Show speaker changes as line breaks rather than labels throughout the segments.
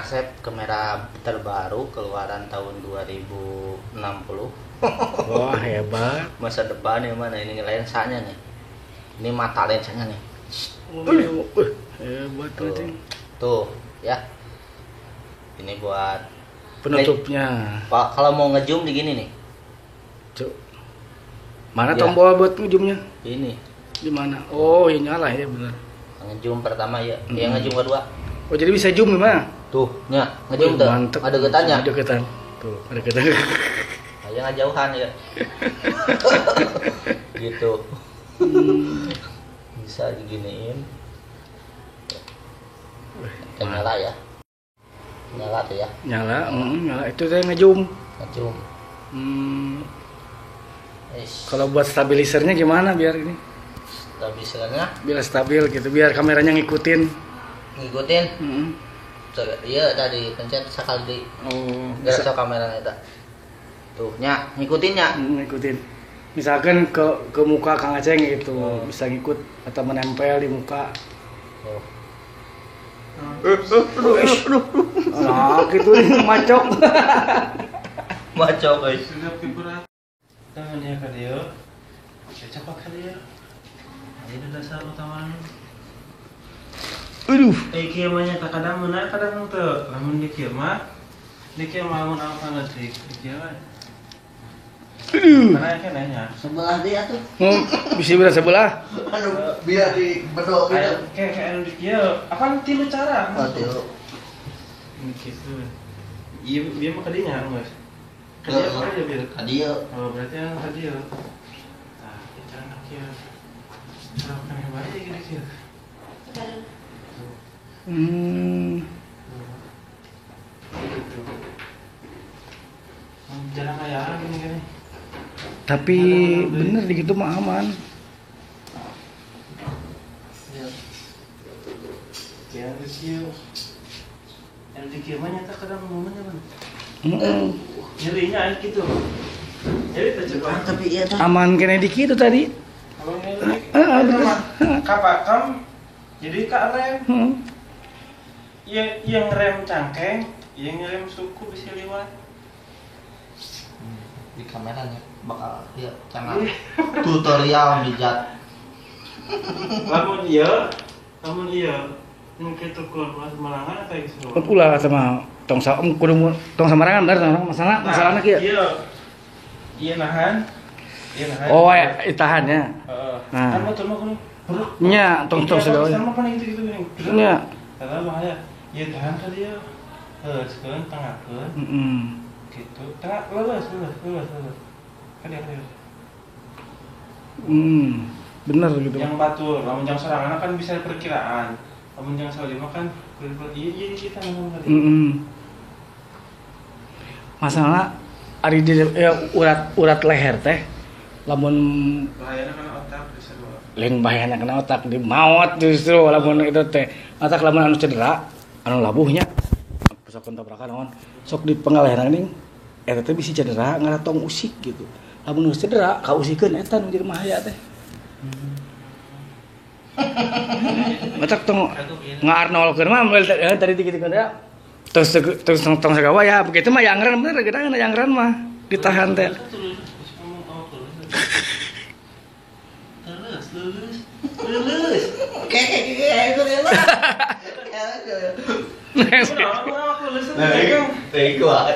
Asep, kamera terbaru keluaran tahun 2060.
Wah, hebat.
Masa depan yang mana ini lensanya nih. Ini mata lensanya nih.
Hebat tuh.
Tuh, ya. Ini buat
penutupnya.
Pak, kalau mau ngezoom di gini nih.
Cuk. Mana ya tombol buat ngezoomnya?
Ini.
Di mana? Oh, ya nyala ya benar.
Ngezoom pertama ya, yang ngezoom kedua.
Oh, jadi bisa zoom gimana?
Tuh, nya, ngezoom tuh.
Mantep.
Ada getannya.
Ada getan. Tuh, ada getan.
Aja ngejauhan ya. Gitu. Bisa diginiin. Nyala ya. Nyala tuh ya.
Nyala, nyala. Itu saya ngezoom.
Ngezoom.
Kalau buat stabilisernya gimana biar ini?
Stabilisernya?
Biar stabil gitu, biar kameranya ngikutin.
Ngikutin? Iya tadi pencet sekali di.
Oh,
bisa kameranya itu. Tuh, nya, ngikutin nya.
Ngikutin. Misalkan ke muka Kang Aceng gitu, bisa ngikut atau menempel di muka.
Oh.
Aduh. Nah, gitu nih macok.
Macok, guys.
Tangan ya ka dieu. Cepat ka dieu. Ini dasar utama.
Aduh.
Kieu mah nya kadang meunang kadang teu. Lamun di kieu mah lamun alfa leutik di kieu mah.
Aduh.
Karena kan nanya.
Sebelah dia tuh.
Bisa belah sebelah.
Aduh, biar di bedok gitu.
Kayak anu di kieu. Apaan tilu cara?
Oh, tilu.
Ini kitu. Ieu bieu mah kadinya geus. Ka dieu aja bieu.
Ka dieu.
Oh, berarti yang ka dieu. Tah, cara kieu. Cara kan bae gini kieu. Jarang kayak gini gini.
Tapi bener gitu mah aman.
Ya, yang di kieu mah nyata kadang momennya bang. Nyerinya gitu. Nyeri teh cepat.
Tapi iya tah.
Aman kena di kitu tadi.
Aman. Kapakam. Jadi kak rem. Yang rem cangkeng, yang rem suku bisa lewat.
Di kameranya bakal ya channel tutorial mijat.
Lamun iya mungkin tukul malangan atau gitu.
Ulah sama tong kudu tong samarangan bener masalah masalahna kieu.
Iya. Iya nahan. Iya nahan.
Oh, ya tahannya.
Heeh. Kan motor mah kudu
nya tong tong segala.
Sama pan gitu gitu gini.
Nya.
Karena bahaya. Iya tahan ka dieu. Heuh, sekeun tengahkeun.
Heeh.
Gitu. Tengah lulus. Kan dia.
Bener gitu.
Yang batur, lamun jang sorangan kan bisa perkiraan. Lamun jang salima kan iya kita ngomong tadi.
Masalah ari di ya, urat leher teh lamun
bahayana kana otak bisa dua.
Lain bahayana kana otak di maot justru lamun itu teh. Otak lamun anu cedera, anu labuhnya sok tabrakan naon sok di pengalehan geuning eta teh bisi cedera ngaratong usik gitu. Lamun geus cedera kausikeun eta nu jadi bahaya teh. Matak tong ngaarnolkeun mah tadi dikitu-kitu ya. Terus terus tong sagawa ya begitu mah yangran bener gedangan yangran mah ditahan teh.
Terus lulus.
Kayak itu ya.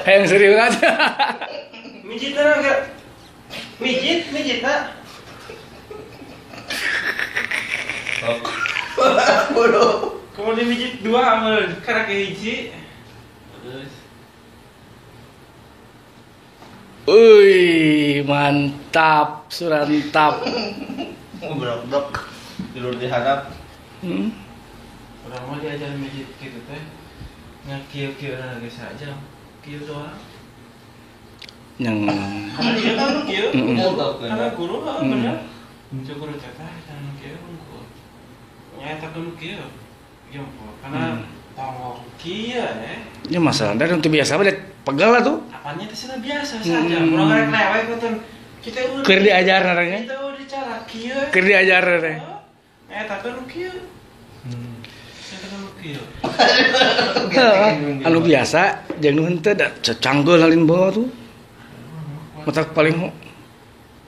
Yang serius aja.
Mijit enggak? Mijit tak?
Bodoh.
Kemudian mijit dua amal karena hiji. Terus.
Wih, mantap, surantap.
Brok-brok tidur di hadap.
Orang mau diajar mijit gitu teh. Nya kieu-kieu lagi saja. Kieu doang.
Yang
karena dia kan kieu. Karena guru bener. Cek guru teh tah kieu unggul. Nyata kan kieu. Jempol karena tongok kieu eh.
Ya masalah dari untuk biasa mah pegel lah tuh.
Apanya teh sudah biasa saja. Urang rek lewe koten. Kita udah
keur diajar naranya.
Kita udah cara kieu.
Keur diajar teh.
Nyata kan kieu. Nyata kan kieu. kieu.
Anu biasa jeung nu henteu da canggul lalin bawa tuh. Matak paling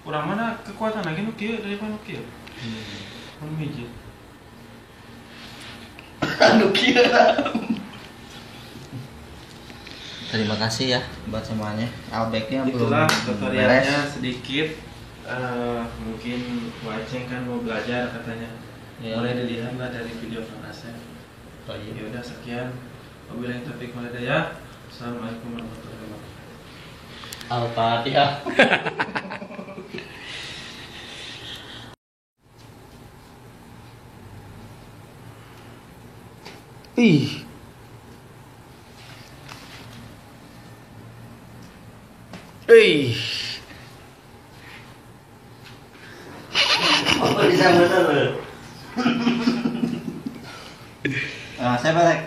urang mana kekuatan lagi nu kieu daripada nu kieu. Mun mijit.
Anu kieu.
Terima kasih ya buat semuanya. Albeknya belum.
Itulah tutorialnya sedikit. Mungkin Waceng kan mau belajar katanya. Ya. Boleh dilihat lah dari video Kang Asep. Oh, iya. Ya udah sekian. Wabillahi taufiq wal hidayah. Assalamualaikum warahmatullahi wabarakatuh.
Al-Fatihah.
Ih. Ih.
Oh, bisa bener.
Saya balik.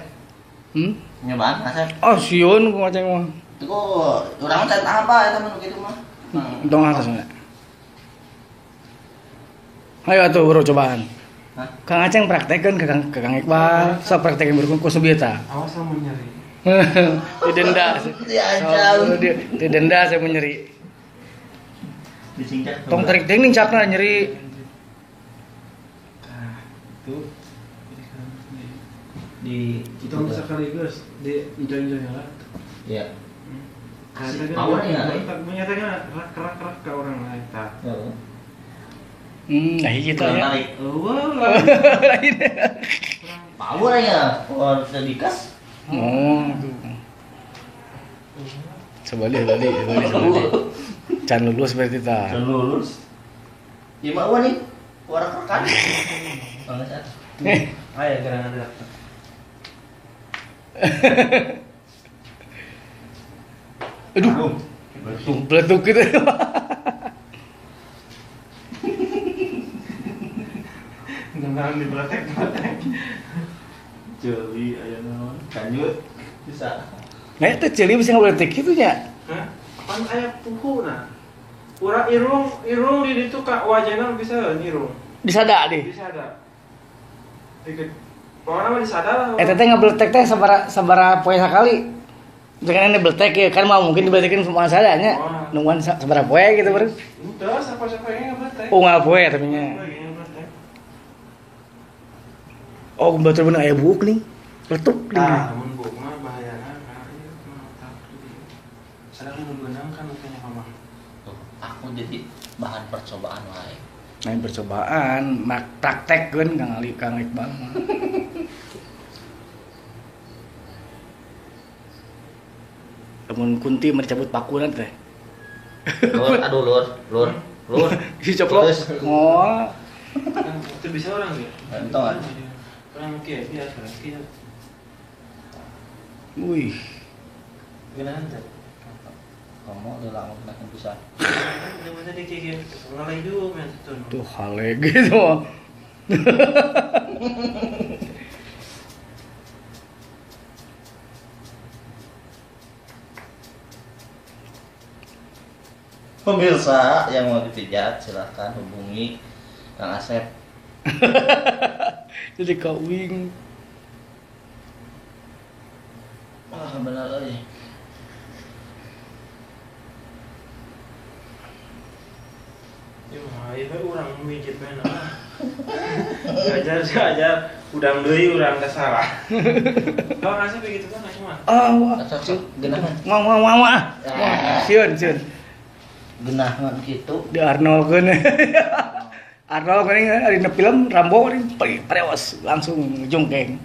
Nyobaan Asep.
Oh, sieun ku Aceng mah.
Itu urang can apa eta mah kitu mah.
Tong atas nya. Ayo atuh bro cobaan.
Hah?
Kang Aceng praktekeun ke Kang Iqbal, sok praktekeun berukun ku subieta.
Awas lamun nyeri.
Didenda.
Diancam.
Didenda saya menyeri.
Dicingcak.
Tong tarik deui nincakna nyeri.
Tah, itu
di
itu sekaligus di enjoy-enjoy lah.
Iya.
Power ya. Menyatakan rak-rak ke orang lain tah.
Heeh.
Nah hiji tah ya.
Eueuh lah.
Lain.
Power ya, power sedikas.
Oh, tuh. Sebalik. Can lulus berarti tah.
Can lulus. Ieu mah eueuh nih, warak-rakan. Bangsa.
Aya gerangan rak.
Aduh, beletuk gitu.
Jangan dibeletek-beletek.
Jeli aya naon? Kanjut bisa.
Nah, itu jeli bisa ngabeletek kitu nya.
Hah? Pan aya puhuna. Urang irung di ditu ka wajahna bisa irung.
Disada deh.
Disada. Dikit. Pokoknya mah disada lah.
Eta teh ngabeletek teh sabaraha poe sakali. Jangan ini beletek ya, kan mau mungkin dibeletekin semua sadanya. Nungguan sabaraha poe gitu bro.
Udah, siapa-siapa yang ngabeletek.
Oh, nggak poe tapi nya. Oh, batur bener aya buuk nih. Letuk nih.
Ah, mun buuk mah bahayana karena ieu mah otak. Sadang mun beunang kan kayaknya mah.
Tuh, aku jadi bahan percobaan wae.
Nah, percobaan, praktek kan Kang Ali, Kang Iqbal. Lamun kunti mencabut paku nanti teh.
Lur, aduh lur, lur, lur.
Si coplok. Oh.
Itu bisa orang ya?
Entong kan.
Orang kieu biasa kieu.
Wih.
Gimana teh?
Kamu udah lama kena pisan.
Udah masa di kieu ngalai juga men tuh.
Tuh hale gitu.
Pemirsa yang mau dipijat silahkan hubungi Kang Asep.
Jadi kawing.
Wah, benar aja.
Ya, ieu urang mijit bae nah. Diajar udang deui urang teh salah. Kang Asep begitu kan cuma.
Ah, wah.
Geunah.
Wah. Sieun, sieun.
Geunah gitu.
Di Arnold kan. Arnold kan ari film Rambo kan prewas langsung jongkeng.